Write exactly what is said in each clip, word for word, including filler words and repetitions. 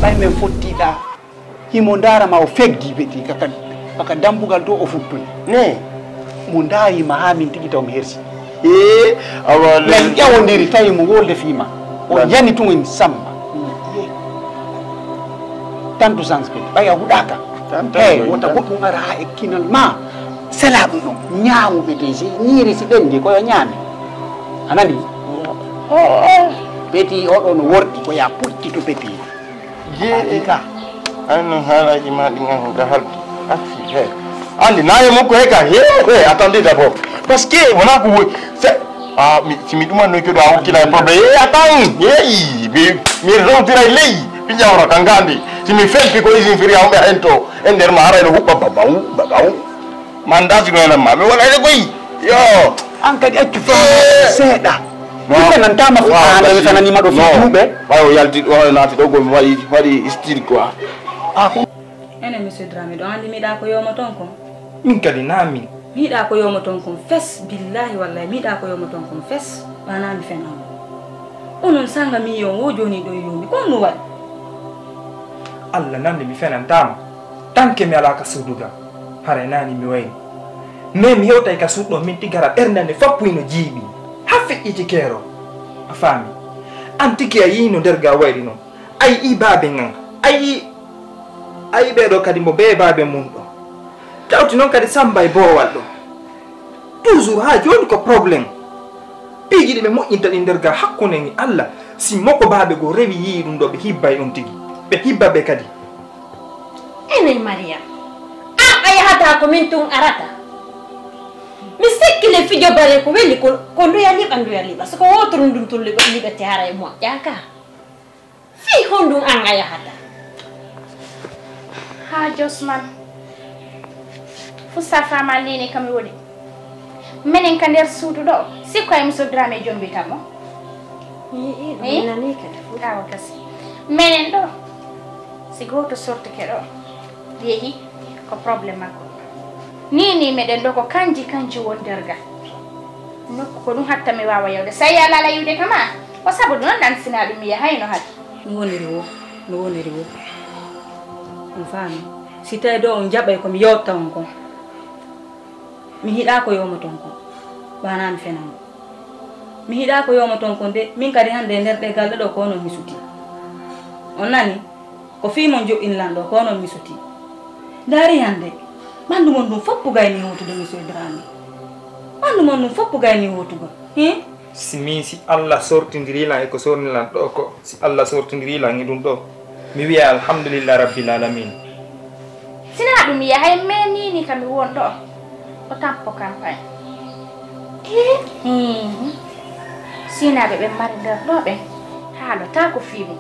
Ay men fottiɗa. Himo ndaara ma o feggi beti kaka, kaka dambugal to o futtuni. Ne. Mo ndaayi ma haa min tigi taw mi hersi. Ee, awa. Men ƴawondiri tawi mo wolde fii ma. O yani tun en samma. Tantu sans beti. Ɓaya huɗaaka. Tantu. Hey, wota goɗɗum ara haa e kinal ma. Sela ɗum ɗon. Ñaamu beti si ñiiri si ɓendi ko yo ñaami. A nani? Beti oɗo no worɗi ko ya pucci to beti. Ye. Ay non haalaaji ma ɗin an ga haldi. Acci he. Andi naye mokko he ka he he attendez d'abord. Parce que wona ko woy. Se a mi si mi ɗuma no kedo a hokkila e problème. E attends. Yeyi. Mi mi rawtira e ley. Ɓe jawra ka ngandi. Si mi fempi ko isin firi a homɓe en to. E nder ma haray no huɓɓa babaw babaw. Mandasi no enen ma mi waɗa e koy. Yo. An kadi accu fama seeɗa. Mi fenantama fu an mi fenanima ɗo fi juuɓe. Ɓay o yalti ɗo o naati ɗo go mi waɗi waɗi style quoi. Enen monsieur Dramé ɗo andi mi yiɗa ko yomo ton kon. Min kadi na min. Mi yiɗa ko yomo ton kon fes billahi wallahi mi yiɗa ko yomo ton kon fes. Ɓana mi fenan. Onon sanga mi yo wo joni ɗo yomi kon no waɗi. Allah nandi mi fenantama. Tanke mi alaka suudu ga. Haray nani mi wayni. Mais mi yewtay ka suuɗo min tigara ɓernde nde fappuy no jiiɓi. Ha feƴƴiti keero. A faami. An tigi a yii no nder ga wayri non. A yii baabe ngan. A yii a yii ɓeeɗo kadi mo bee baabe mun ɗo. Tawti non kadi sambay boowal ɗo. Toujours ha joni ko problème. Piiji ɗi ɓe moƴƴinta ɗi nder ga hakkunde ni Allah. Si moko baabe goo rewi yii ɗum ɗo ɓe hibbay ɗum tigi. Ɓe hibba ɓe kadi. Enen Mariam, an a yahata ko min tun arata. Mi sikki le fijo bare ko weli ko ko nduya liɓa nduya liɓa soko wotoro ndun tun liɓa liɓete hara e moƴƴa ka. Fii honɗun an a yahata? Ha josman. Fu safa ma lini kam woni. Menen ka nder suudu ɗo, sikko e muso drame jombi tamo. Mi yi'i ɗum nani kadi fu. Awa kasi. Menen ɗo, si gooto sortike ɗo, yehi ko problème makko. Ni ni meɗen ɗo ko kanji kanji won derga. Nokku ko ɗum hatta mi wawa yawde. Sa yalala yiwde kama, ko sabu ɗum non ɗan sina ɗum mi yahayno hade. No woniri wo, no woniri wo. On faami? Si tawi ɗo on jaɓay ko mi yotta on kon. Mi hiɗa ko yomoton kon, ɓana mi fenan. Mi hiɗa ko yomoton kon de, min kadi hande e nder ɗe galɗe ɗo ko onon mi suti. On nani? Ko fii mon jo'in lan ɗo ko onon mi suti. Ndaari hande, ɓandu mon ɗum foppu gayni hotude, monsieur Dramé. Ɓandu mon ɗum foppu gayni hotugol. Hin? Si min si Allah sortindiri lan e ko sorni lan ɗo ko, si Allah sortindiri lan e ɗum ɗo, mi wiya alhamdulillah rabbil alamin. Sina ɗum yahay menini ka mi won ɗo o tampo campagne. Sinaɓe ɓen mari nder ɗo ɓen haalota ko fii mum.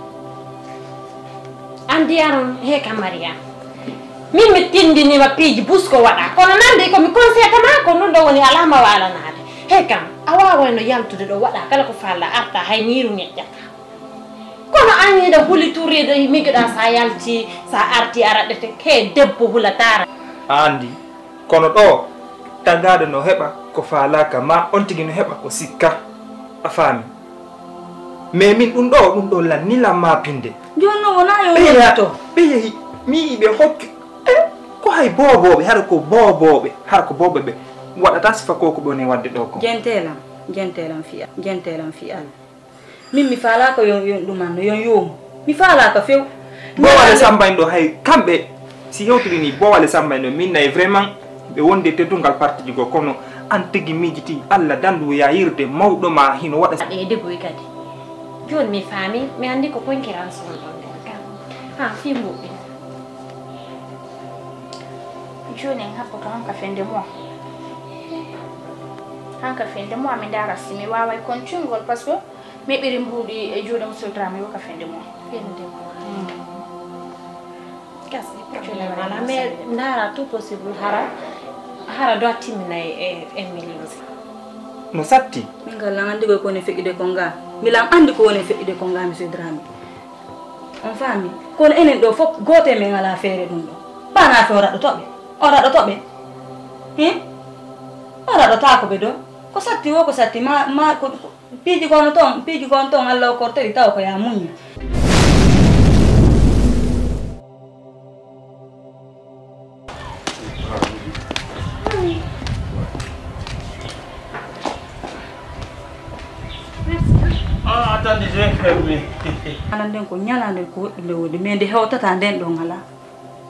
Andi aron he ka Mariam. Min mi tindinima piiji busko waɗa kono nande komi conseillata ma ko ɗum ɗo woni alama walanaade. He kam a wawayno yaltude ɗo waɗa kala ko falla arta hay ñiiru ñeƴƴata. Kono an hiɗa huli turiɗo mijoɗa sa yalti sa arti a raɗete he debbo hulatara. A andi kono ɗo tagaɗo no heɓa ko falaka ma on tigi no heɓa ko sikka. A faami? Mais min ɗum ɗo ɗum ɗo lanni lan ma pinde. Joni no wona yo ɓe yehi to ɓe yehi mi yiɓe hokki. E ko hay boboɓe hara ko boboɓe hara ko boboɓe waɗata sifa ko ko ɓe woni wadde ɗo ko. Jentelam. Jentelam fiya jentelam fiya. Min mi faalaka yon yon ɗumanno yon yoomu. Mi faalaka few. Bowale sambayno hay kamɓe si hewtiri ni bowale sambayno min nayi vraiment ɓe wonde teddungal partiji goo kono an tigi miijiti Allah dandu yayirde mawɗo ma hino waɗa. Ɗe degoy kadi. Joni mi faami mi andi ko concurrence on ɗon nder kam. Ha fi mbuɓɓi. Joni en habboto hanka fende mo. Hanka fende mo mi ndara si mi waway kontingol parce que mi ɓiri mbuuɗi e juuɗe mo sodrama yo ka fende mo. Fende mo. Kasi problème ala mais ndara tout possible hara hara do timmina e e million. No satti. Min ngal lan andi ko ne feƴude ko nga mi lan andi ko woni feƴude ko nga monsieur Dramé. On faami kono enen ɗo fof gooto e men alaa feere ɗum ɗo ɓaanaa fe o raɗoto ɓe o raɗoto ɓe hin o raɗotaako ɓe ɗo ko satti wo ko satti ma ma ko piiji kono toon piiji kono toon allah o kortori taw ko yaa muññi. Nden ko ñalaande ko woɗɗunde woni, mais nde hewtata nden ɗon alaa.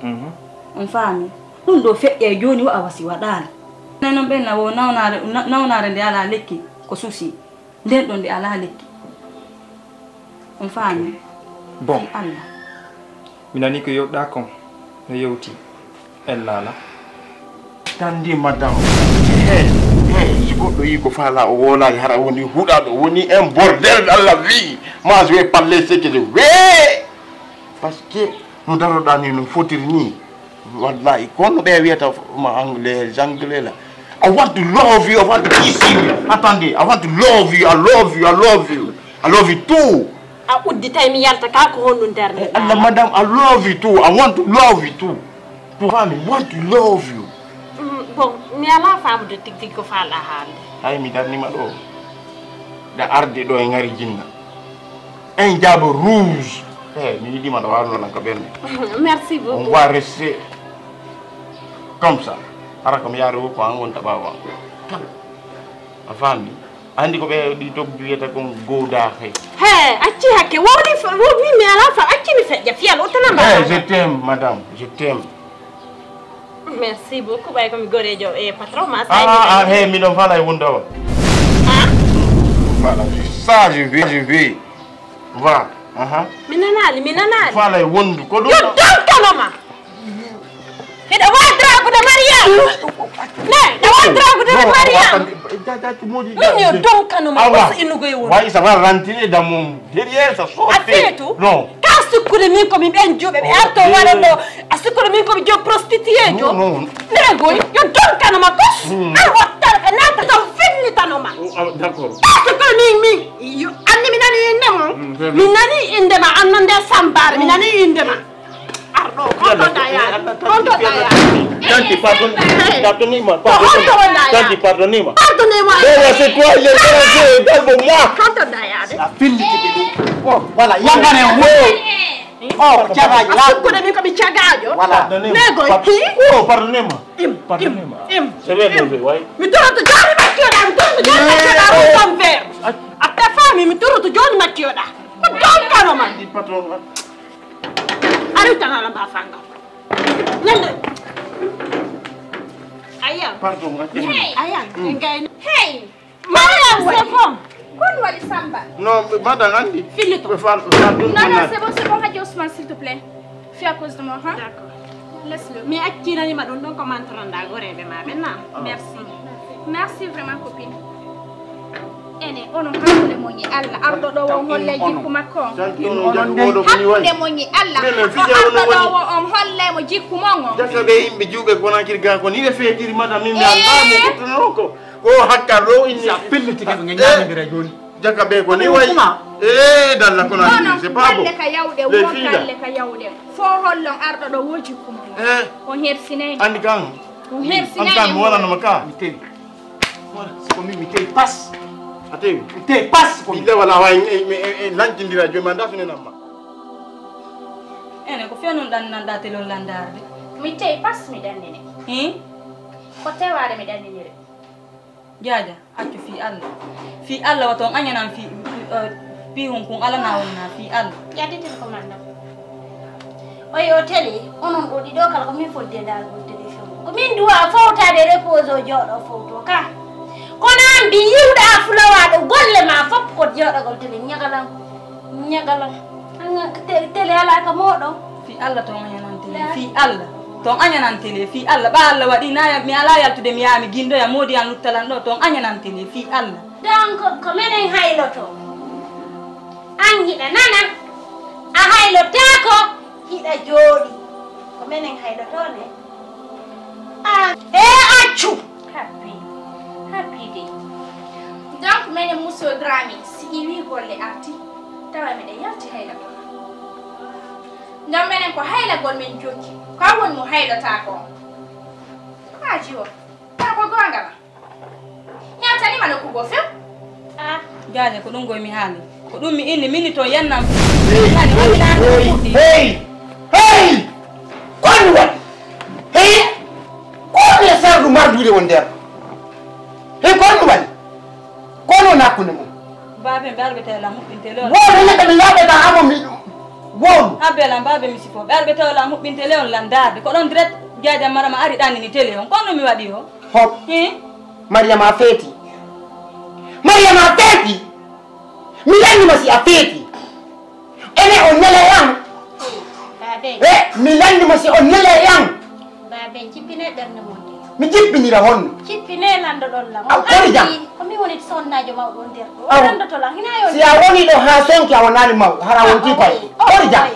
Mhm. On faami? Ɗum ɗo feƴƴa e jooni, wa a wasi waɗaali. Nden noon ɓen na wo nawnaare, na-, nawnaare nde alaa lekki, ko susi. Nden ɗon nde alaa lekki. On faami? Bon. Fii Allah. Mi nani ko yewɗa kon no yewti. Ella ala. Attendez, madame. Hey, hey, si goɗɗo yii ko faala, o wolaali, hara woni huɗaɗo, woni un bordel dans la vie. Moi, je vais parler ce que je veux. Parce que no daroɗa ni, no fotiri ni. Wallahi, kono ɓe wiyata ma anglais, anglais la. I want to love you, I want to kiss you. Attendez, I want to love you, I love you, I love you. I love you too. A udditay mi yalta ka ko honɗum darni. Allah, madame, I love you too. I want to love you too. To famille, want to love you. Mm, bon, mi alaa faamude tigi tigi ko faalɗa haalde. Hay mi darnima ɗo. Da arde ɗo e ngari jinna. Un diable rouge. Eh, mi yiɗima ɗo warno lan ka ɓernde. Merci On beaucoup. Va rester comme ça. Hara kam yaari wo ko an wonta ɓaawo an. A faami? Andi ko ɓe ɗi togdu wiyata kon gowda hay. He, acci hakke, wawni fa, wawni mi ala fa, acci mi feƴƴa fiyal, o tana ma. Eh, je t'aime, madame, je t'aime. Merci beaucoup, ɓay ko mi gorejo e patron ma sa. Ah, ah, hey, mi ɗon fala e wonda wa. Ah, Voilà, ça, je vais, je vais. Va. Aha. mi nanaali, mi nanaali. Fala e wondu. Ko ɗum. Yo donkanoma. Hiɗa wadragude Mariam. Ne, ɗa wadragude Mariam. Min yo donkanoma, oso innugo e wondu. Why ça va rentrer dans mon derrière, ça sort. A feetu? Non. Ka sikkude min ko min ɓen juuɓe ɓe arto waɗa ɗo. A sikkude min ko mi joom prostitué jo. Non, non. Negoy, yo donkanoma kos. An wattata ka nata tan finnitanoma. Ah, d'accord. Parce que min, min, yo, anni mi nani inde mon. Mi nani inde ma, an non nde sambare, mi nani inde ma. Arɗo, konto dayani. Konto dayani. Tanti, pardon. Pardonnez-moi. Ko honto wonɗa Tanti, pardonnez-moi. Pardonnez-moi. Bon, c'est toi, il est dérangé, calme-moi. Konto dayani. A fillitike ɗum. O, voilà, yagane o. O, cagaji A sukkude min ko mi cagajo. Voilà. Negoy. Oh, pardonnez-moi. Im, im, Pardonnez-moi. Im. C'est vrai, mauvais, ouais. Mi toroto joni makkiyoɗa, mi toroto joni makkiyoɗa, on ton verre. A ta fami, mi toroto joni makkiyoɗa. Ko donkanoma. Di patron. Ari tan ala mba fanga. Nande. Aya. Pardon, attends. Aya. Ngai. Hey! Mariam, c'est bon. Kon waɗi Samba? Non, madame, andi. Fillito. Ɓe fa- fa- Non, non, c'est bon, c'est bon, Hadji Ousmane, s'il te plaît. Fais à cause de moi, hein? D'accord. Laisse-le. Mi accinanima ɗum ɗon ko mantoranɗa goreɓe ma ɓen na. Merci. Merci vraiment, copine. Ene, onon hakkunde mon e Allah, arɗo ɗo on holle jikku makko on. Tanti on jago oɗo ko ni wayi. Hakkunde mon e Allah, Minen ko fija onon arɗo ɗo woni. O on holle mo jikku mon on. Jaka ɓe yimɓe juuɓe ko nakiri ga ko ni ɓe feetiri madame min mi annda mo kuttuno ko. Ko hakka ɗo inni. Sa fillitike ɓe ñamindira joni. Jaka ɓe ko ni wayi. Eh, dalla ko na Onon c'est pas bon. Kalle ka yawɗe, Les won filles là. Kalle ka yawɗe. Fo hollon arɗo ɗo wo jikku mon on. Eh, On hersinay. Andi kan. On An hersinay. kan mi wala no maka. Mi tewi. Wala, ko min mi tewi pas. A tewi. Mi tewi pas ko Ɓiɗɗe wala wawi e lancindira joni ma nda sunenan ma. Ene ko fewnon ɗanninanɗa telon landarde. Mi tewi pas mi ɗannine. Hi? Ko tewaade mi ɗanninire. Jaaja, accu fii Allah. Fii Allah wato on añanan fii eh, fii hun kun alana wonna fii Allah. Yadditin ko man ɗam. O yo tele, onon ɗo ɗiɗo kala ko min fodde dargol télévision. Ko min duwa fowtaade repose o jooɗo fowto ka. Kono an mbi yiwɗa fulawaɗo golle ma fof ko jooɗagol télé ñagalan. Ñagalan. Télé ala ka moɗon. Fii Allah ton añanan télé. Fii Allah ton añanan télé. Fii Allah ɓa Allah waɗi na mi ala yaltude mi yaha mi gindoya moodi an luttalan ɗo ton añanan télé. Fii Allah. Donc ko menen hayloto. An hiɗa nana. A haylotaako. Hiɗa jooɗi. Ko menen hayloto ne. Ah, e accu. Happy. Happy day. Donc menen muso Dramé si iwi golle arti tawa miɗa yalti haylagol. Donc menen ko haylagol men jokki. Ko an woni mo haylotako on. Ko a jiwo. Tawa ko gonga ma. Ñatanima nokku goo few. Ah. Jaaja ko ɗum goy mi haali. Ko ɗum mi inni minni to yannam. Hey, hey, hey! Ko mi waɗi? Hey! Ko mi sardu mardude won nder? Hey, ko mi waɗi? Ko no nakkunde mum? Baabe mbe arbete la muɓɓinte lo. Wonde ne kam mi yaɓe da amo mi ɗum. Won. Abbe lan baabe mi sifo. Ɓe arɓe tawa lan huɓɓin télé on lan daarde. Ko ɗon direct jaaja marama ari ɗannini télé on. Kono mi waɗi o. Hop. Hi? Mariama a feeti. Mariama a feeti. Mi lanndima si a feeti. Ene o nele yan. Baabe, E mi lanndima si o nele yan. baabe, jippine ɓernde mon de. Mi jippinira honno. Jippine lanndo ɗon lan. Aw, kori jam. Ko mi woni sonnaajo mawɗo on nder ɗo. Aw. Lanndo to lan. Hina yo. Si a woni ɗo haa sonki a wonaani maw hara wonti pay. Kori jam.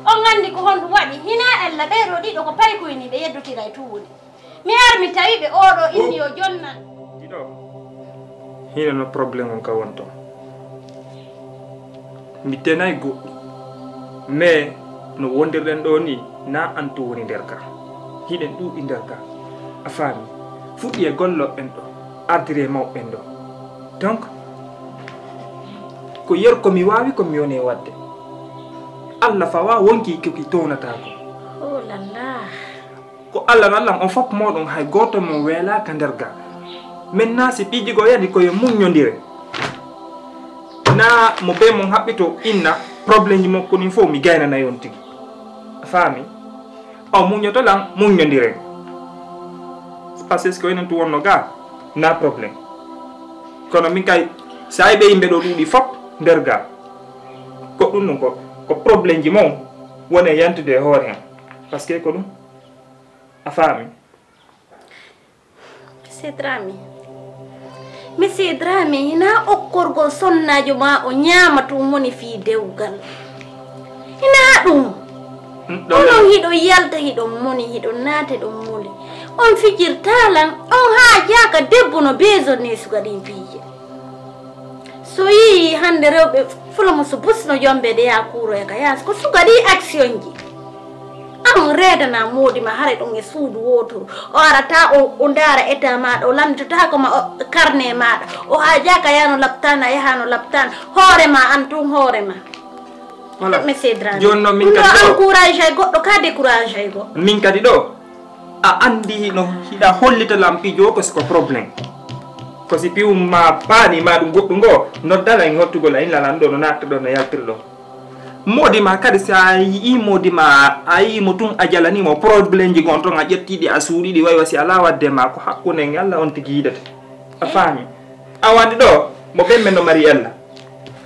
On anndi ko honɗum waɗi. Hina ella ɓee ɗo ɗiɗo ko paykoy ni ɓe yeddotira e tuwude. Mi ar mi tawi ɓe oɗo inni o jonnan. Ɗiɗo. Hino no problème on ka wonto. Mi tenay goɗɗum. Mais no wondirɗen ɗo ni na antu woni nder ka. Hiɗen ɗuuɗi nder ka. A faami. Fuɗɗi e golloɓɓen ɗo. Ardiri e mawɓɓen ɗo. Donc ko yer ko mi waawi ko mi woni e waɗde. Allah fawa wonki ko ki townata ko. Oh la la. Ko Allah nallan on fof moɗon hay gooto mo weelaaka nder ga. Maintenant si piiji goo yani koye muññondire na mo be mon haɓɓito inna. Problème ji makko ɗin fof mi gaynanay on tigi. A faami? O muññoto lan muññondiren. Parce que ko enen tu wonno ga na problème. Kono min kay sa yi ɓe yimɓe ɗo ɗuuɗi fof nder ga. Ko ɗum ɗum ko ko problème ji mon woni e yantude e hoore hen. Parce que ko ɗum. A faami? Monsieur Dramé. Monsieur Dramé, hina okkorgol sonnaajo ma o ñaama tun woni fii dewgal. Hina ɗum. Onon hiɗo yalta hiɗo moni hiɗo naata hiɗo moli. On fijirta lan on haajaaka debbo no beesonne suka ɗin piije. So yii hannde rewɓe fulamu so busno jombe de yaa kuuroya ka yaasi ko suka ɗi action ji. An reedana moodi ma hara ɗum e suudu wooturu o arata o ndaara état maaɗa o lannditata ko ma karne maaɗa o haajaka yano laptana yahano laptana hoore ma an tun hoore ma. Voilà. Monsieur Dramé Jooni noon min ɗum kadi ɗo ɗo encourage ay goɗɗo ka décourage ay goɗɗo. Min kadi ɗo a anndi no hiɗa hollita lam pijo ko siko problème. Ko si piwum ma paani ma ɗum goɗɗum ngo noddala en hottugol a inlalan ɗo no natta ɗo no yaltiri ɗo. Moodi ma kadi si a yii moodi ma a yii mo tun a jalanimo problème ji gon ton a ƴettiɗi a suuɗiɗi waywa si ala wadde ma ko hakkunde en Allah on tigi yiɗata. A faami? A wandi ɗo mo ɓen men no mari Allah.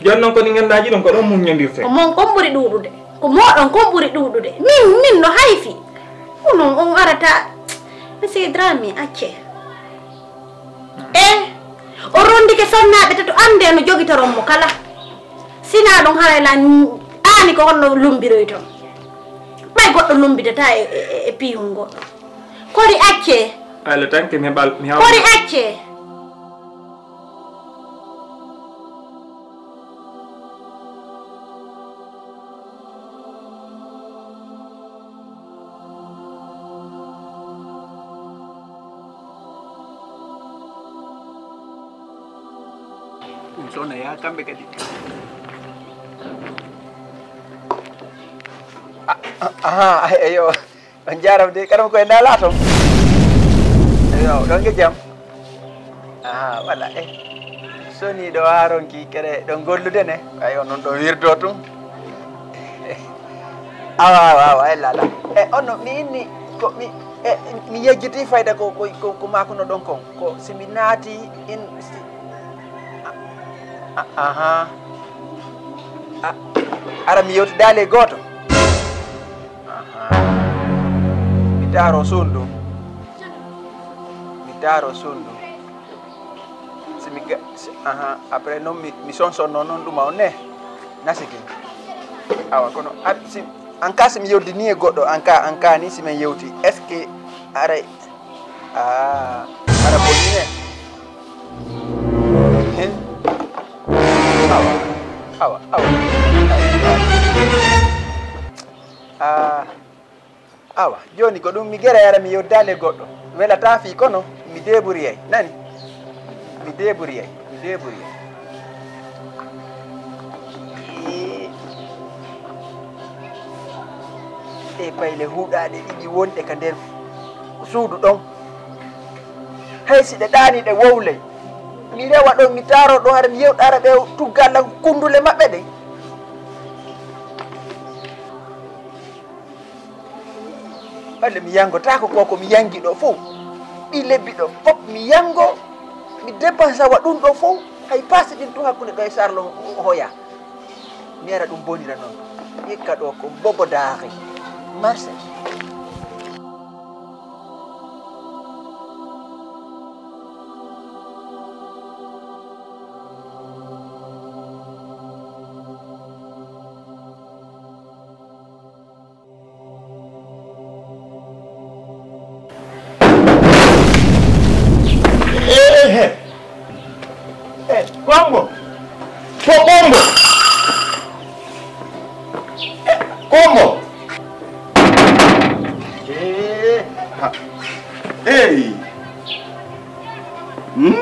Jooni noon ko ɗi nganndaji ɗum ko ɗon muññondirte. Ko mon kon ɓuri ɗuuɗude ko moɗon kon ɓuri ɗuuɗude min min no hayfi. Onon on arata. Monsieur Dramé acce. E o rondike sonnaaɓe tato annde no jogitoron mo kala. Sina ɗum haray lan aani ko honno lumbiroyton. Ɓay goɗɗo lumbidata e, e, e piyum goɗɗo. Kori acce. Alla tan ke mi heɓal mi haw. Kori acce. Ɗum sona ya kamɓe kadi. Aha, eyo. On jarama de karam koye nala toon. Eyo ɗon ge jam. Aha wala e soni ɗo ha ronki kere ɗon gollude ne. Ayo noon ɗo wirdo tun. Awa awa awa e lala. E onno mi inni ko mi e mi yejjiti fayda ko ko ko makuno ɗon kon ko simi naati in. Aha. Ara mi yewtidaali e gooto. Aha. Mi taaro sondu. Mi taaro sondu. Si mi ga si- aha après noon mi mi sonsonno noon ɗuma on ne. Nasiki. Awa kono ar si an ka si mi yewdini e goɗɗo an ka an ka ni si min yewti est ce que aray Ah, ara bonine. Hen. Awa, awa, awa. Ah, awa, joni ko ɗum mi gere ara mi yewdale goɗɗo. Welata fi kono mi deburiyay, nani? Mi deburiyay, mi deburiyay. E payle huuɗaaɗe ɗiɗi wonɗe ka nder suudu ɗon. Hay si ɗe ɗaani ɗe wowlay. Mi rewa ɗon mi taaro ɗon hara mi yewɗa hara ɓe tugga lan kunndule maɓɓe ɗen. Ɓalle mi yangotaako ko ko mi yangi ɗo fof. Ɗi lebbi ɗo fof mi yango, mi dépense wa ɗum ɗo fof. Hay passe ɗin tun hakkunde ɗo e Sarlo hoya. Mi ara ɗum bonira noon. Hikka ɗo ko bobo daari. Marché. Ehe. Eh, Kongo. Ko Kongo. Eh, Kongo. Eh, ha. Hey. Hmm?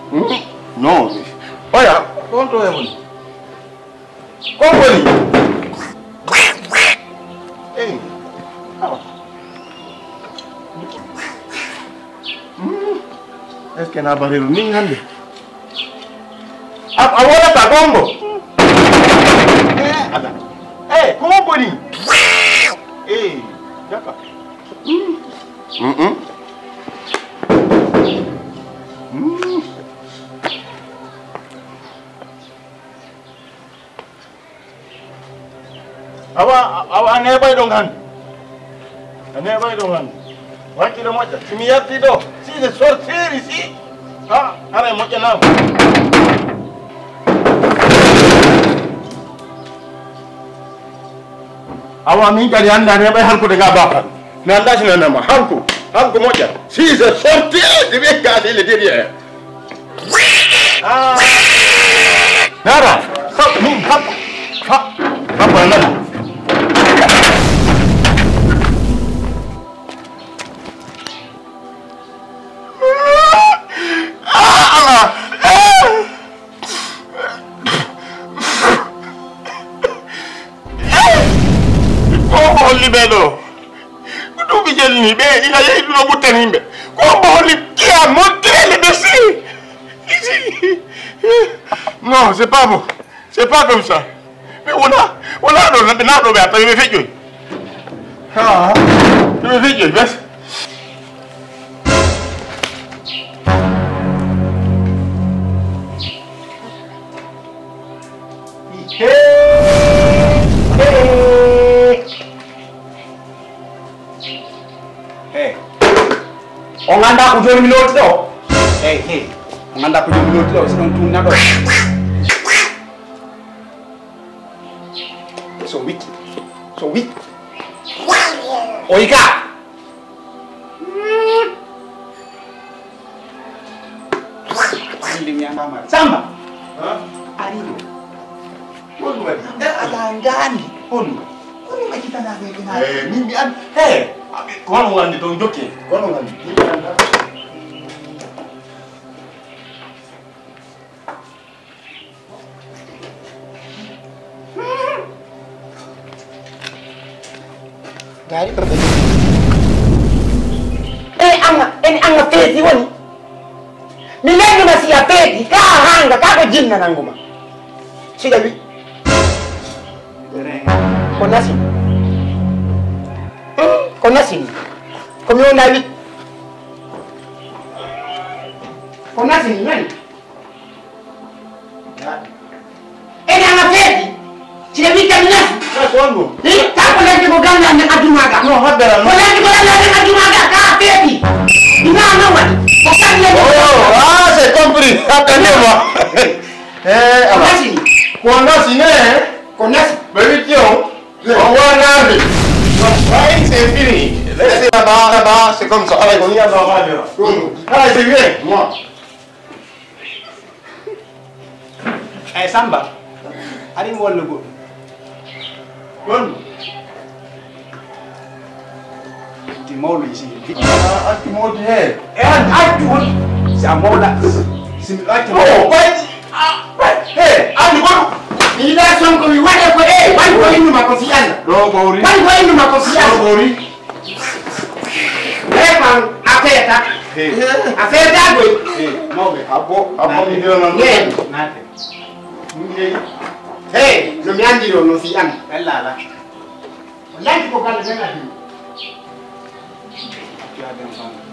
Hmm? No. Oya, konto e woni. Ko woni? Eyi. Awa. Hmm. Est-ce que na barelu ni hande? A, a wonata gombo? Eh, ada. Eh, ko woni? Eh, jaka. Mm-mm. Mm. Awa, awa, a neɓay ɗon han. A neɓay ɗon han. Wakkilo moƴƴa. Si mi yalti ɗo, si je sortir ici. Ha, haray moƴƴanaama. Awa, min kadi annda a neɓay halkude nga bakal. Mi annda si nanama. Halku, halku moƴƴa. Si je sortir, je vais casser le derrière. Nara, hop, hop, hop, hop, nara. Ko holli ɓe ɗo? Ko duuɓi jelli ni, ɓe ina yehi ɗum o ɓuttani yimɓe. Ko mbawli kiya montele ɓe si. Non, c'est pas bon. C'est pas comme ça. Mais wona, wona ɗo, na, na ɗo ɓe attaque, ɓe feƴƴoy. Ha, ɓe feƴƴoy, bes. Hey! Hey! Hey! On anndaa ko jooni mi looti ɗo? Hey, hey! On anndaa ko jooni mi looti ɗo? Si ɗon tunna ɗo. So wicci. So wicci. O yika. Hannde mi anndaama. Samba! Ha? Ari ɗo. Honɗum waɗi? Eh, alaa ngaandi. Honɗum? Honɗum accitanaade e ɓe naati? Eh, min mi an-, eh, aɓe, wano nganndi toon jokke. Wano nganndi. Min mi anndaa. Gaari ko ɓe. Ene anga, ene anga feeti woni. Mi lennuma si a feeti, ka hanga, ka ko jinna nanguma. Siɗa wi. Ko nasi. Ko nasi ni. Ko mi wona wi. Ko nasi ni, nani? Ene ana feeti. Sina witta mi nasi. Ka ko honɗum? Hi, ka ko lanti ko gannde amen aduna ga. No, habbere am. Ko lanti ko gannde amen aduna ga, ka feeti. Ina no waɗi. Ko kan ne. Oh, ah, c'est compris. Attendez-moi. Eh, ko ala. Nasi. Ko nasi ne? Ko nasi. Ɓe witti on. On wonande. Ouais, c'est fini. Laissez là-bas, là-bas, c'est comme ça. Allez, on y va, on va, on va. Allez, c'est bien. Moi. Eyi, Samba, ari mi walla goɗɗum. Goɗɗum? Ti mawɗo e sigi. Ah, accu mawɗo he. E an accu woni. Si a mawɗa, si mi accu. Oh, bay. Ah, bay. He, anndi goɗɗum. Mi yiɗa son ko mi waɗe ko e, wan ko innu makko si Allah. Ɗo ko wori. Wan ko innu makko si Allah. Ɗo ko wori. Vraiment, a feeta. Hey. A feeta koy. Hey, mawɓe. Abbo, abbo mi dira non. Hey. Naate. Hey, no mi anndi ɗo no fi am. Bella ala. Lanti ko galle men addi. Accu haa ɓen famɗa.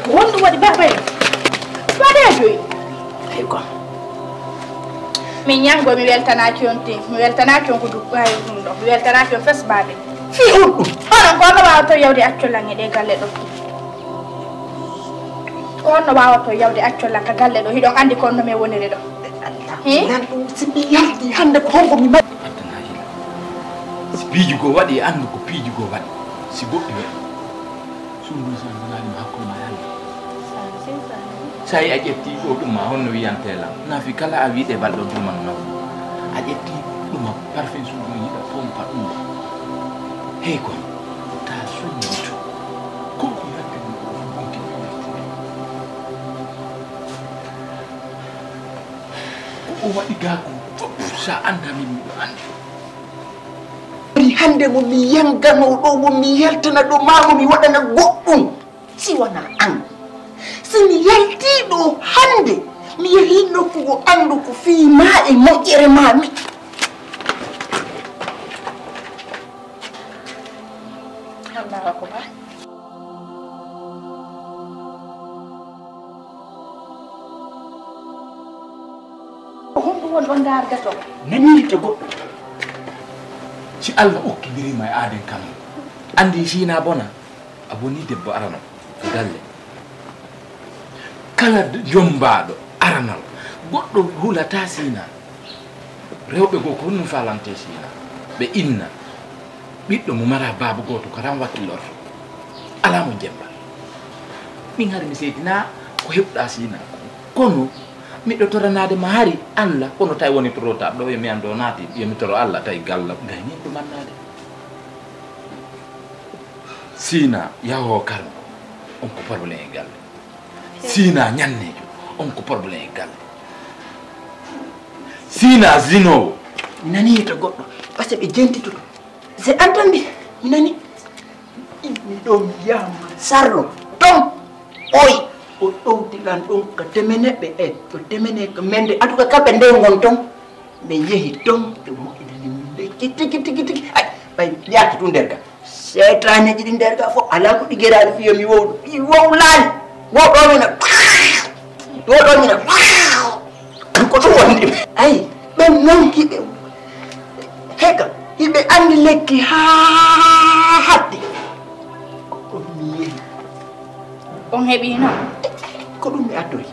Ko honɗum waɗi baaba en? Waɗee joyi. Ay ko. Min ñanngo mi weltanaaki on te, mi weltanaaki on ko du-, ay ɗum ɗo. Mi weltanaaki on fes baaba en. Fii on ɗum. Onon ko honno waawata yawde accol lan e ɗee galle ɗo? Ko honno waawata yawde accol lan ka galle ɗo? Hiɗon anndi ko honno min woniri ɗo. He? Nan ɗum, si mi yalti hannde ko honko mi mari? Addanaa yila. Si piiji goo waɗi, anndu ko piiji goo waɗi. Si goɗɗi waɗi. Suudu san nanaani ma hakkunde ma e Allah. Sa yi a ƴetti ɗo ɗum ma honno wiyante lan. Na fi kala a wiɗe balɗo ɗum man non. A ƴetti ɗum ma parfum suudu yiɗa pompa ɗum. Hey kon, ta suudu to. Ko ko yadde ɗum ko bonki ɗum. Ko o waɗi gaa ko fof sa annda min miɗo anndi. Waɗi hannde mo mi yangano ɗo, mo mi yaltana ɗo, maa mo mi waɗana goɗɗum si wona an. Si mi yalti ɗo hannde, mi yehi nokku ko anndu ko fii ma e moƴƴere ma mi. Allahu akbar. Ko honɗum won ɗon ndaargato? Naniiri to goɗɗo. Si Allah okkindiriima e aaden kam, anndi si na bona, a woni debbo arano galle. Kala d-, jommbaaɗo aranal, goɗɗo hulataa si na. Rewɓe goo ko honɗum faalante si na. Ɓe inna. Ɓiɗɗo mo mara baaba gooto ko tan wakkilorto. Alaa mo jemba. Min hari mi seedinaa ko heɓuɗaa si na. Kono miɗo toranaade ma hari Allah, kono tawi woni trop tard ɗo, yo mi anndo naati, yo mi toro Allah, tawi galla gayni ko mannaade. Si na yahoo karmo, on ko problème e galle. Si na ñanneejo, on ko problème e galle. Si na zinoowo. Mi nanii to goɗɗo, parce que ɓe jentitoto. C'est entendu, mi nanii. Inni ɗo mi yahma sarlo ton. Oy, o ɗowdi lan ɗon ka temene ɓe e, o temene ka mende. En tout cas, kamɓe nde ngon ton. Min yehi ton, ɓe moƴƴinani min lekki tigi, tigi, tigi. Ay, ɓay mi yaaki tun nder ga. Seytaneeji ɗi nder ga fof, alaa ko ɗi geraali fiyo mi wowlu. Ɗi wowlaali. Wo ɗo mina. Wo ɗo mina. Ko ɗum woni. Ay, ɓen non hiɓe. Hega, hiɓe anndi lekki haa hatti. Ko ɗum mi yehi. On heɓii non? Ko ɗum mi addoyi.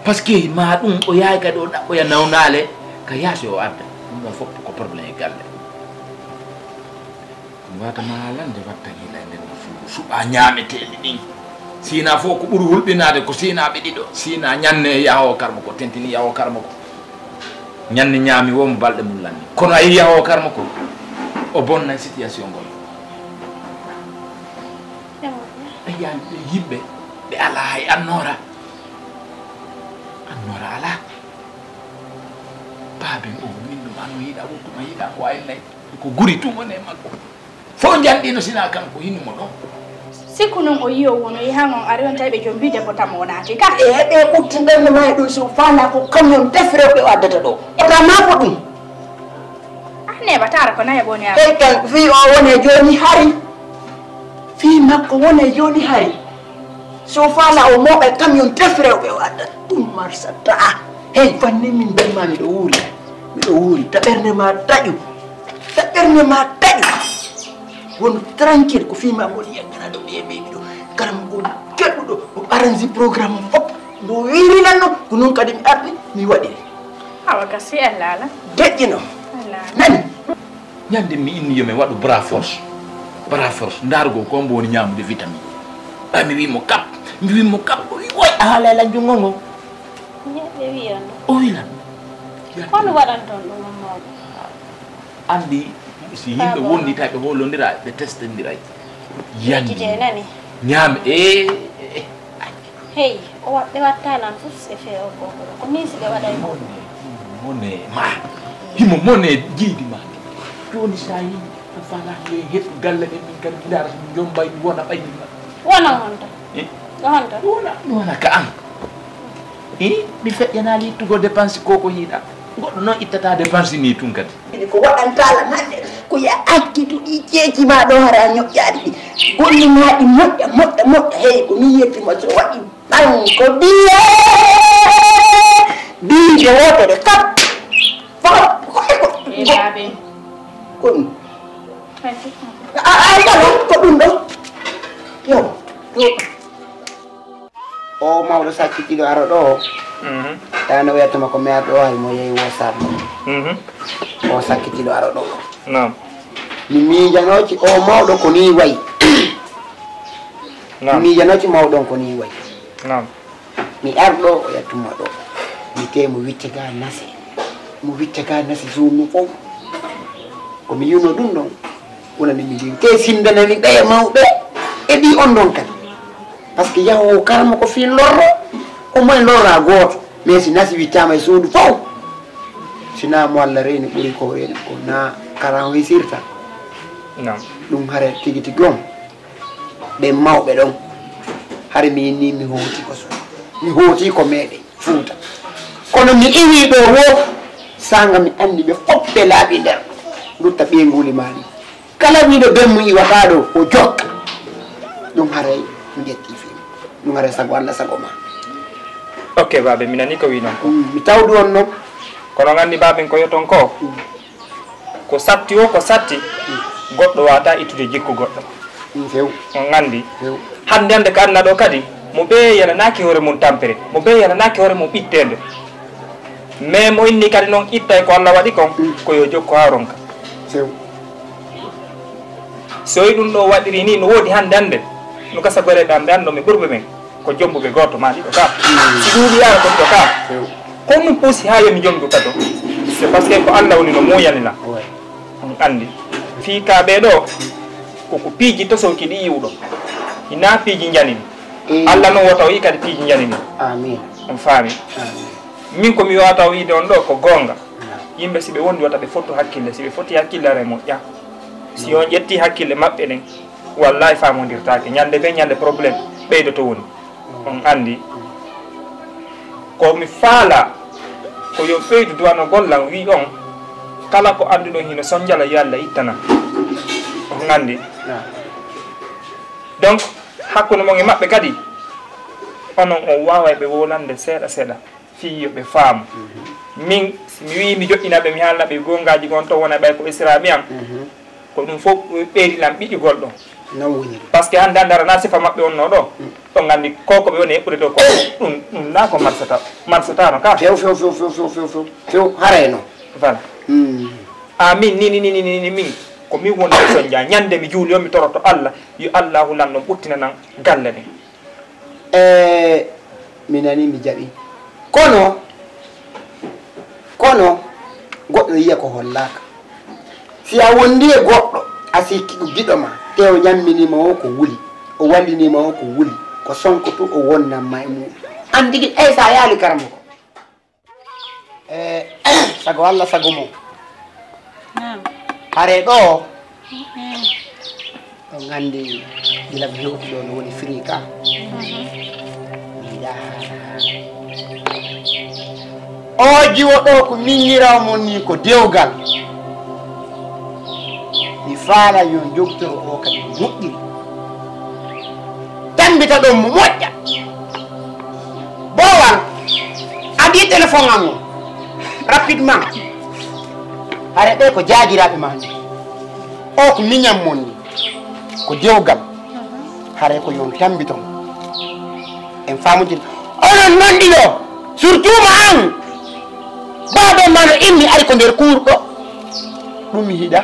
Parce que ma ɗum o yahay kadi o ɗaɓɓoya nawnaale ka yaasi o adda. Ɗum ɗon fof ko problème e galle. Ɗum wata ma haalande watta gila e nder no suudu suɓa ñaameteeɗi ɗin. Sina fof ko ɓuri hulɓinaade ko sina ɓe ɗiɗo. Sina ñanne yaho karmo ko tentini yaho karmo ko. Ñanne ñaami wo mo balɗe mum lanni. Kono a yi yaho karmo ko. O bonnay situation ngol. Ɓe yaani ɓe yimɓe ɓe alaa hay annoora. Annoora alaa. Baaben o min ɗum ano yiɗa wottuma yiɗa ko ay nay. Ko guri tun woni e makko. Fof njanɗino sina kanko hinnu mo ɗon. Sikku non o yiyo wono yahan on ari on tawi ɓe jombi debbo tan mo o naati ka. E heɓe ɓuttinɗen no mayi ɗum so faala ko camion def rewɓe o addata ɗo. E ta maako ɗum. Ah, neɓa tara ko nayaɓo ne. Ey kan fii o wone jooni hari. Fii makko wone jooni hari. So faala o mooɓa e camion def rewɓe o adda. Ɗum marsa ta'a. Hey, fanni min mbiima miɗo wuuri. Miɗo wuuri. Ta ɓernde ma taƴu. Ta ɓernde ma taƴu. Won tranquille ko fii ma ngol yiyannganaa ɗo ɓiye ɓeyɗi ɗo. Karam ngol keɗɗuɗo. O aranji programme o fof. Mbo wiiri lanno. Ko noon kadi mi ardi mi waɗiri. Awa gasi Allah ala. Deƴƴino. Allah ala. Nani? Ñande mi inni yo mi waɗu bras force. Bras force, ndaarugol ko mbo woni ñaamude vitamine. Ɓay mi wii mo kap, mi wii mo kap, o wii oy, a haalay lan junngo ngo. Neɗɗo wiyan ɗum. O wii lan. Kono waɗan toon ɗum, on mawɗo. Anndi, si yimɓe wondita, ɓe hoolondira, ɓe testendiray. Yandi. Yettite nani. Ñaame, ee, ee, ee. Hey, o wa-, ɓe watta lan fof e fee o gogo. Ko min si ɓe waɗay ko. Mone, mone, ma. Himo mone jeydi ma. Jooni sa yi, a fala he heɓ galle ɗen min kadi mi ndaara so min jombay mi wona ɓay min ma. Wona honto? Eh? Ko honto? Wona, wona ka an. Eh, mi feƴƴanaali ittugo dépense ko ko hiiɗa. Goɗɗo noon ittata dépense ni tun kadi. Ko waɗanta lan hannde, ko ya accitu ɗi ceeci ma ɗo hara a ñoƴƴaali ɗi. Golle ma ɗi moƴƴa, moƴƴa, moƴƴa. Hey, ko min yetti mo so waɗi ban ko biye. Biije wootere kap. Fop ko e ko. E baabe. Ko ɗum. A, a, a, ko ɗum ɗo. Yo, yo. O mawɗo sakkitiiɗo ara ɗo o, mhm, tawa no wiyatama ko mi ar ɗo, hay mo yehi wo sarɗo. Mhm. O sakkitiiɗo ara ɗo o. Naam. Mi miijanooki o mawɗo ko nii wayi. Naam. Mi miijanooki mawɗo on ko nii wayi. Naam. Mi ar ɗo o yattuma ɗo. Mi tee mo wicce ga nase. Mo wicce ga nase suumu fof. Ko mi yiwno ɗum ɗon. Wonani mi ndin. Te sindanani ɓeya mawɓe. E ɗi on ɗon kadi. Parce que yahowo karama ko fii lorro, o moye lorra gooto. Mais si nasi wittaama e suudu fof, si naa mo Allah reeni ɓuri ko reeni, ko naa karan hoysirta. Naam. Ɗum hare tigi tigi on. Ɓen mawɓe ɗon. Hare mi inni mi hooti ko su-, mi hooti ko meeɗen Fuuta. Kono mi iwi ɗo wo, sanga mi anndi ɓe fof ɓe laaɓi nder. Lutta ɓeynguuli maa ɗi. Kala wiiɗo ben mum iwata ɗo, o jokka. Ɗum haray njetti fii. Ɗum haray sago Allah, sago ma. Ok, baabe, mi nani ko wi non ko. Mm, mi tawdu on non. Kono on anndi baaben ko yoton ko? Mm. Ko satti o, ko satti, mm, goɗɗo waata ittude jikku goɗɗo. Mm, few. On anndi? Few. Hannde, hannde ka aduna ɗo kadi, mo ɓe yananaaki hoore mum tampere, mo ɓe yananaaki hoore mum ɓitteende. Mais mo inni kadi noon ittay ko Allah waɗi kon, mm, ko yo jokku haa ronka. Few. So yi ɗum ɗo waɗiri ni, no woodi hannde hannde, no gasa goreeɓe am ɓe anndo mi ɓurɓe ɓen, ko jombuɓe gooto maa ɗiɗo ka. Mm. Si ɗuuɗi ara ko ɗiɗo ka. Few. Ko ɗum puusi haa yo mi jombu kadi. C'est parce que ko Allah woni no muuyani lan. Ouais. On anndi. Fii ka ɓee ɗo, ko, ko piiji tosooki ɗi iwɗo. Hinaa piiji njanini. Mm. Allah noon wota o yi kadi piiji njanini. Amin. On faami? Amin. Min ko mi wawata wiide on ɗo ko goonga. Naam. Yimɓe si ɓe wondi wota ɓe fottu hakkille, si ɓe foti hakkille ara e moƴƴa. Si on ƴetti hakkille maɓɓe ɗen, wallahi faamondirtaake. Ñande be ñande problème ɓeydoto woni. On anndi. Ko mi faala ko yo ɓeydu duwanogol lan wi on, kala ko annduɗon hino sonjala yo Allah ittana. On anndi. Naam. Donc, hakkunde mon e maɓɓe kadi, onon on waaway ɓe wowlande seeɗa seeɗa. Fii yo ɓe faamu. Mhm. Min, si mi wii mi joɗɗina ɓe, mi haalna ɓe goongaaji gon to wona ɓay ko Isra mi am, mhm, ko ɗum fof ɓeydi lan ɓiƴugol ɗon. Non woni ɗum. Parce que hannde hannde ara na sifa maɓɓe wonno ɗo. Mm. On nganndi ko ko ɓe woni eɓɓude ɗo ko ɗum, ɗum na ko marsata, marsatano ka. Few, few, few, few, few, few, few. Few, haray non. Voilà. Mm. A min ni, ni, ni, ni, ni, ni, min, ko min woni e sonja. Ñande mi juuli on, mi toroto Allah, yo Allahu lanɗo ɓuttina nan galle ɗen. E mi nani mi jaɓi. Kono, kono, goɗɗo yiya ko hollaaka. Si a wondi e goɗɗo, a sikki ko giɗo ma, te o ñammini ma o ko wuli, o wallini ma o ko wuli, ko sonko tu o wonnan ma e mum. An tigi, ey, sa yaali karamoko. E, sago Allah, sago mo. Naam. Hare ɗo, mm, on anndi gila mi hewti ɗo no woni firi ka. Mhm. Mi yiɗa haala. O jiwo ɗo ko miñirawo mon ni ko dewgal. Mi faala yo joktoro o kadi moƴƴiri. Tambita ɗon mo moƴƴa. Boowal, a mbi téléphone am o, rapidement. Hare ɓe ko jaagiraaɓe ma ni. O ko miñam mon ni. Ko dewgal. Hare ko yon tambiton. En faamodiri. Onon non ɗiɗo, surtout ma an. Baaben ma no immi ari ko nder kuurɗo. Ɗum mi hiɗa.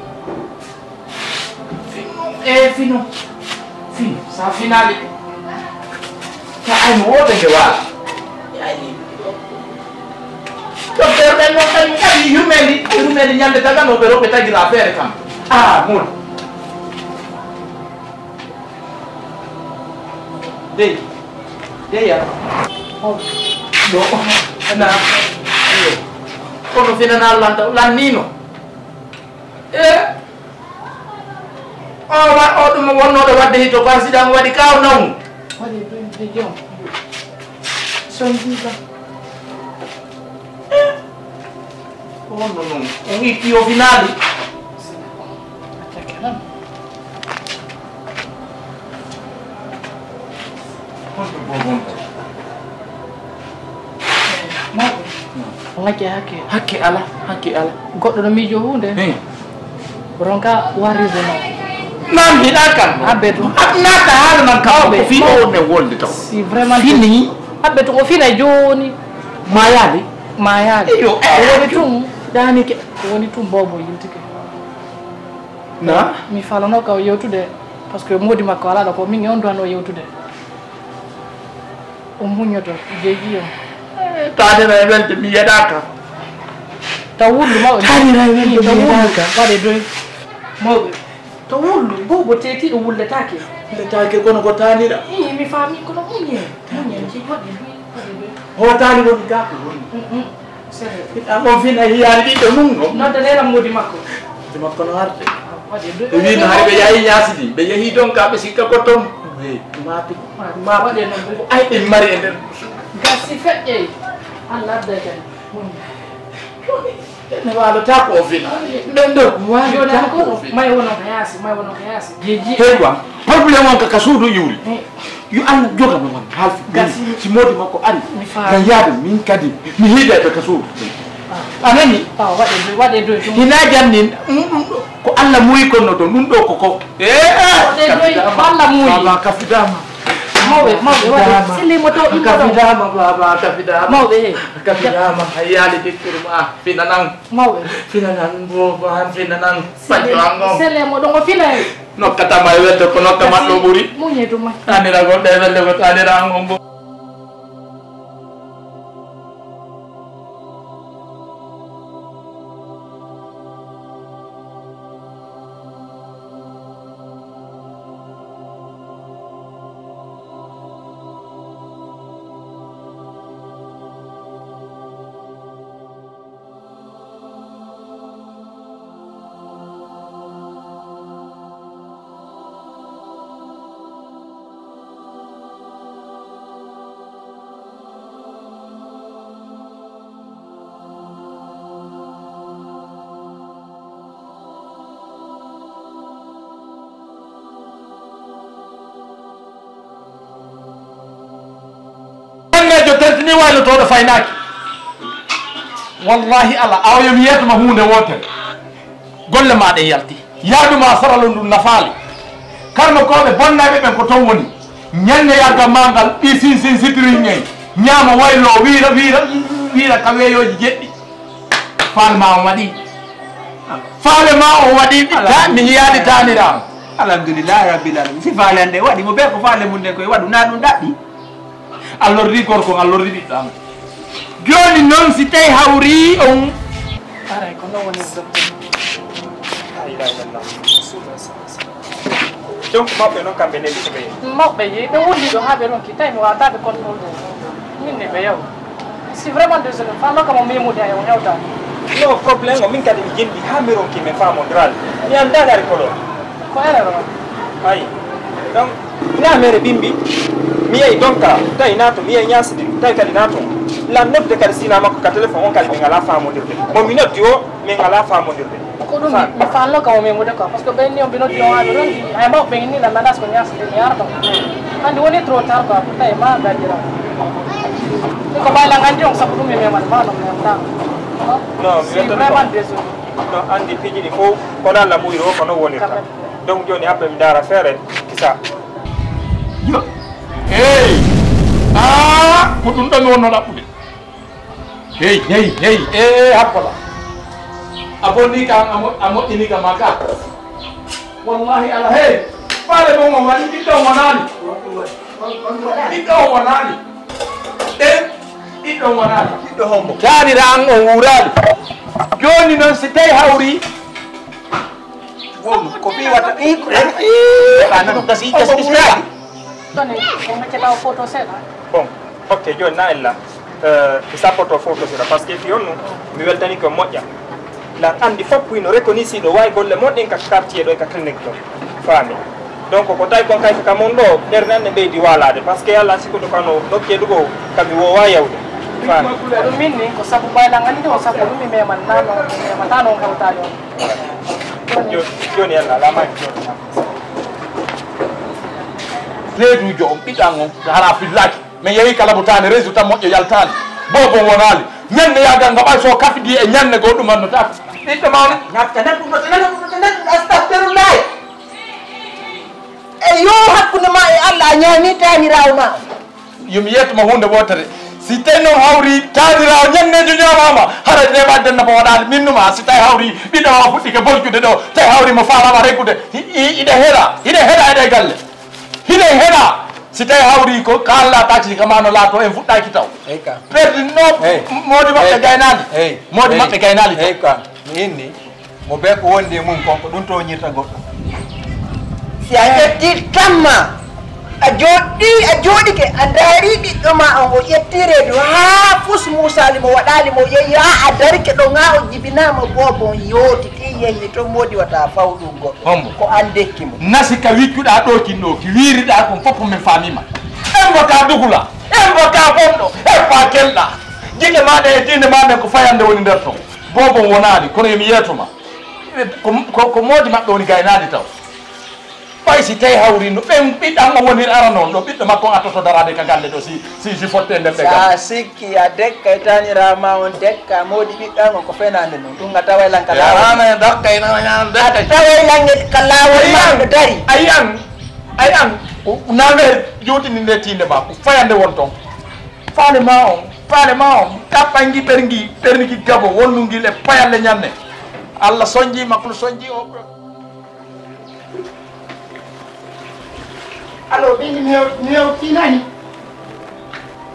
Fino, e fino. Fino, sa finali. Ka ay mo wote ke wala. Docteur ɓen noon kadi kadi yummendi, yummendi ñande tagano ɓe roɓe tagira affaire kam. Ah, mun. Dey, dey ya. Ɗo, na. Kono finana lanta, lannino. E o wa o ɗum wonnooɗo waɗde hito ko accident waɗi kaw naw. Waɗi ɗum de jom. Son jiba. Ko honno noon? O itti o finaali. Attaque lan. Honto bobon? Mawɓe. Ngacce hakke. Hakke ala, hakke ala. Goɗɗo no miijo huunde. Hey. Ronka warrigo no. Nan hiɗa kan. Abbe to. Ak nata hala nan ka ko fi o ne wolde to. Si vraiment. Fini. Abbe to o fina joni. Mayade. Mayade. Iyo, eh. Woni tum. Dani ke. Woni tum bobo yiltike. Na? Mi falano ka o yewtude. Parce que modi makko ala ɗo ko min e on duwano yewtude. O muñoto, jeeji o. Taanira e welde mi yeɗaaka. Taw wullu mawɓe. Taanira e welde mi yeɗaaka. Waɗe doy. Mawɓe. Taw wullu, boobo teetiiɗo wulletaake. Wulletaake kono ko taanira. Ii, mi faami kono muñe. Muñe, jeeji waɗe doy, waɗe doy. Ho taani woni gaa ko woni. Mm, mm. Sere. Fiɗa mon fina hiyaani ɓiɓɓe mum no. Noddanee lam modi makko. Modi makko no arde. Waɗe doy. Ɓe wii no hari ɓe yahi ñaasidi. Ɓe yahi donc ɓe sikka ko toon. Wi, maati. Maati. Waɗe noon. Ko ay ɓe mari e nder. Gasi feƴƴey. Allah adda kadi. Woni. Ne waalata ko o fina. Ɓen ɗo waalata ko o fina. May wono ko yaasi, may wono ko yaasi. Jeeji. Heewa. Problème on ka, ka suudu iwri. Eh. Yo Allah jogano mon halfi. Gasi. Si modi makko ari. Mi faami. Ngam yaade min kadi. Mi hiida e ka suudu. Ah. A nani? Ah, waɗe doy, waɗe doy. Hina jannin. Mm, mm, ko Allah muyi konno to. Ɗum ɗo ko ko. Eh, ah, waɗe doy, ko Allah muyi. Baba kafidama. Mawɓe, mawɓe, waɗe. Kafidama. Sili mo to immo ɗo. Kafidama, baba, kafidama. Mawɓe, he. Kafidama. Hayali bikkuru ma. Finanan. Mawɓe. Finanan, boobo, an finanan. Sele, bacco an on. Sele mo ɗon o fina en. Nokkatama e welde ko nokkama ɗo ɓuri. Muñe tuma. Tanira gonɗo e welde ko tanira an on bo. Tentini waylotooɗo faynaaki. Wallahi ala awa yo mi yeetuma huunde wootere. Golle ma ɗen yalti. Yaaduma saralo ndun nafaali. Karno kooɓe bonnayɓe ɓen ko ton woni. Ñande yagga ma ngal ɓi sin sin sitirin ñen. Ñaama waylo wiira wiira wiira ka weeyooji jeɗɗi. Faale ma on waɗi. Faale ma on waɗi. Ala. Ta mi yiyaali taaniraam. Alhamdulillahi rabbil alamin. Si faale an ɗe waɗi mo be ko faale mun ɗen koye waɗu na ɗum ɗaɗɗi. Allordi gorko, allordi ɓiɗɗo am. Jooni noon, si tawi hawri on. Aray, ko noon woni docteur. La ilaha illallah. Donc, mawɓe noon, kamɓe ne ɓe. Mawɓe yehi, ɓe wulli ɗo haa ɓe ronki, tawi mi waawata ɓe contrôle ɗo. Min ne ɓe yaw. Si vraiment désolé, fano kam o memude ay o hewta. No problème o, min kadi mi jilli haa mi ronki, min faamondiral. Mi anndaa dari ko ɗo. Ko erreur o. Ayi. Donc, na mere bimbi. Mi yehi donc, tawi nato, mi yehi ñaasidi, tawi kadi nato. La nodde kadi sina makko ka téléphone on kadi min alaa faamondirde. Mo mi noddi o, min alaa faamondirde. Ko ɗum mi faalno kam o memude quoi, parce que ɓen ni on ɓe noddi on haa ɓe ronki, hay mawɓe ɓen ni la menace ko ñaasde mi arata. Anndi woni trop tard quoi, pour tawi ma gardira. Ko bayla nganndi on sabu ɗum mi memani ma non mi memta. Non, mi si vraiment désolé. No anndi piiji ɗi fof kono Allah muuyri o ko noon wonirta. Donc jooni abbee mi ndaara feere kisa. Yo. Hey! Ah, ko ɗum ɗo mi wonno ɗaɓɓude. Hey, hey, hey, eh, hakkola. A bonni ka a mo- a moƴƴini ka ma ka. Wallahi ala hey. Faale mo mo wani ɓiɗɗo wonani. Ɓiɗɗo wonani. Eh, ɓiɗɗo wonani. Ɓiɗɗo hombo. Taanira an on wuuraali. Jooni noon si tawi hawri. Won ko fi wata. Ɓa nan gasi gasi bismillah. Ɗone on accata o photo seeɗa. Bon, ok, jooni na ella. Eh, mi sappoto fof to sira, parce que fi on no mi weltani ko moƴƴa. Nan anndi fof hino reconnaître ɗo wawi golle moƴƴen ka quartier ɗo e ka clinique ɗo. Faami. Donc ko tawi kon kay ka mon ɗo ɓernde an ne ɓeydi walaade, parce que Allah sikkuɗo kano nokke ɗugo kami wowa yawde. Faami. Ko ɗum min ni ko sabu bayla nganndi o sabu ɗum mi meman nano mi memata noon hewtaade on. Jooni Allah lama jooni. Reedujo on ɓiɗɗan on hara fillaki. Mi yehi kala mo taani résultat moƴƴo yaltaani. Bobo wonaali. Ñande yaagal nga ɓay so kafidi e ñande goo ɗum annotaka. Ɓiɗɗo ma on. Nafta nan ɗum ɗo, nan ɗum ɗo, nan ɗum ɗo, astahfirullah. E yo hakkunde ma e Allah a ñaami taaniraawo ma. Yo mi yeetuma huunde wootere. Si tawi noon hawri taaniraawo ñanneejo ñaamaama, hara neema addanna mo waɗaali min numa. Si tawi hawri ɓiɗɗo ma fuɗɗike boljude ɗo, tawi hawri mo faalaama reggude, i- i- iɗe heɗa, iɗe heɗa eɗe galle. Hiɗen heɗa si tawi hawri ko kaalɗa taxi kama no laato en fuɗɗaki taw. Eyyi ka. Perdi no. Eyyi. Moodi maɓɓe gaynaali. Eyyi. Moodi maɓɓe gaynaali taw. Eyyi ka. Mi inni mo be ko wondi e mum kon ko ɗum toñirta goɗɗo. Si a ƴetti tamma a joɗɗi a joɗike a ndaari ɓiɗɗo ma on o ƴetti reedu haa fus muusali mo waɗali mo yehi haa a darike ɗo ga o jibinama boobo on yooti ti yehi to moodi wata fawɗum goɗɗo. Hombo? Ko an dekki mo. Nasi ka wiccuɗa ɗo kin ɗo, ki wiiriɗa kon fof min faamima. Embo ka dugula, embo ka bonɗo, eppa kelɗa. Jiɗe maɗa e diine maɗa ko fayande woni nder ton. Boobo wonaali, kono yomi yeetoma. Ko, ko, ko moodi maɓɓe woni gaynaali taw. Ɓay si tawi hawri no ɓen ɓiɗɗan o wonir ara noon ɗo ɓiɗɗo makko attoto daraade ka galle ɗo si, si, si fotte nder ɓe galle. Sa sikki a dekka e tanira ma on dekka moodi ɓiɗɗan o ko fenande noon. Ɗum a taway lan ka laawol. Yarama e dakka ina ñaan dekka. A taway lan ka laawol ma no dari. Ayi an, ayi an, ko naange jootini nde tiinde ma, ko fayande won toon. Faale ma on, faale ma on, ɗaɓɓay ngi ɓerngi, ɓerngi gabo, wonndu ngi le payalle ñanne. Allah sonji makko sonji o. Allo, ɓeydi mi hew- mi hewti nani?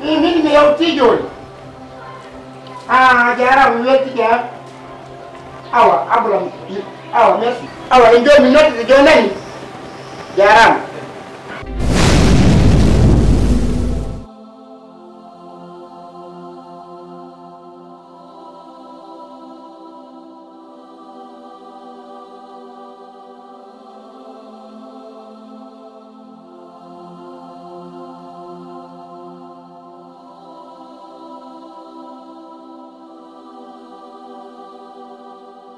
I min mi hewti jooni. Ah, jaaraama mi weltike ha. Awa, abulam. Awa, merci. Awa, en jooni mi noddete jooni nani? Jaaraama.